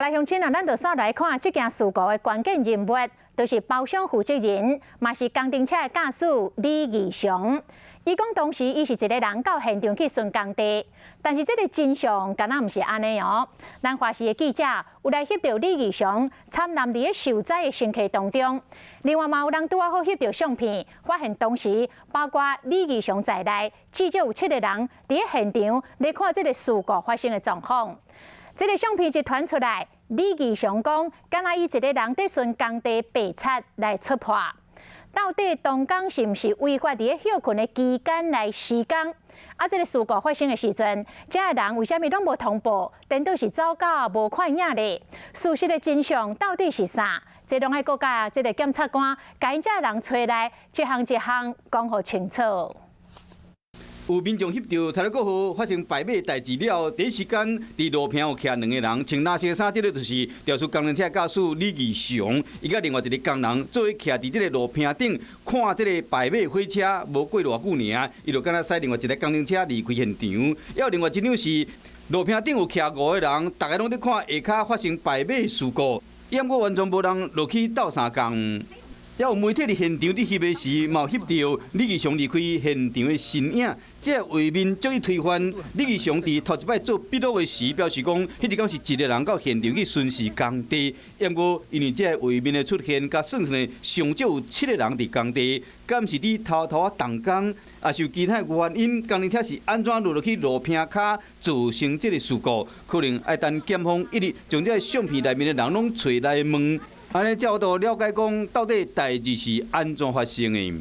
來鄉親啊，咱就煞來看這件事故的關鍵人物，就是包廂負責人，嘛是工程車的駕駛李義祥。伊講當時伊是一个人到現場去巡工地，但是這个真相敢若毋是按呢哦。咱華視的記者有來翕著李義祥參攬佇咧受災的乘客當中，另外嘛有人拄仔好翕著相片，發現當時包括李義祥在內，至少有七个人佇咧現場咧看這个事故發生的狀況。這个相片一傳出來，李義祥講，敢若伊一个人佇巡工地白賊來出破。到底當工是毋是違法佇咧歇睏的期間來施工？啊，這个事故發生的時陣，遮的人為啥物攏無通報？顛倒是走到無看影咧？事實的真相到底是啥？這攏愛閣共這个檢察官，共𪜶遮的人揣來，一項一項講予清楚。有民眾翕著太魯閣號發生敗馬代誌了後，第一時間佇路坪有徛兩个人，穿藍色衫，這个就是肇事工程車駕駛李義祥，伊佮另外一个工人做伙徛佇這个路坪頂看這个敗馬火車，無過偌久爾，伊就敢若駛另外一个工程車離開現場。還有另外一張是路坪頂有徛五个人，逐个攏佇看下跤發生敗馬事故，毋過完全無人落去鬥相共。也有媒體佇現場佇翕的時，嘛有翕著李義祥離開現場的身影。這個畫面足以推翻李義祥佇頭一擺做筆錄的時，表示講，彼一工是一个人到現場去巡視工地。毋過因為這個畫面的出現，佮算算上少有七个人佇工地，敢是佇偷偷仔動工，抑是有其他原因，工程車是按怎落落去路坪跤造成這个事故？可能愛等檢方一直將這个相片內面的人攏揣來問。按呢才有法度了解講，到底代誌是按怎發生的。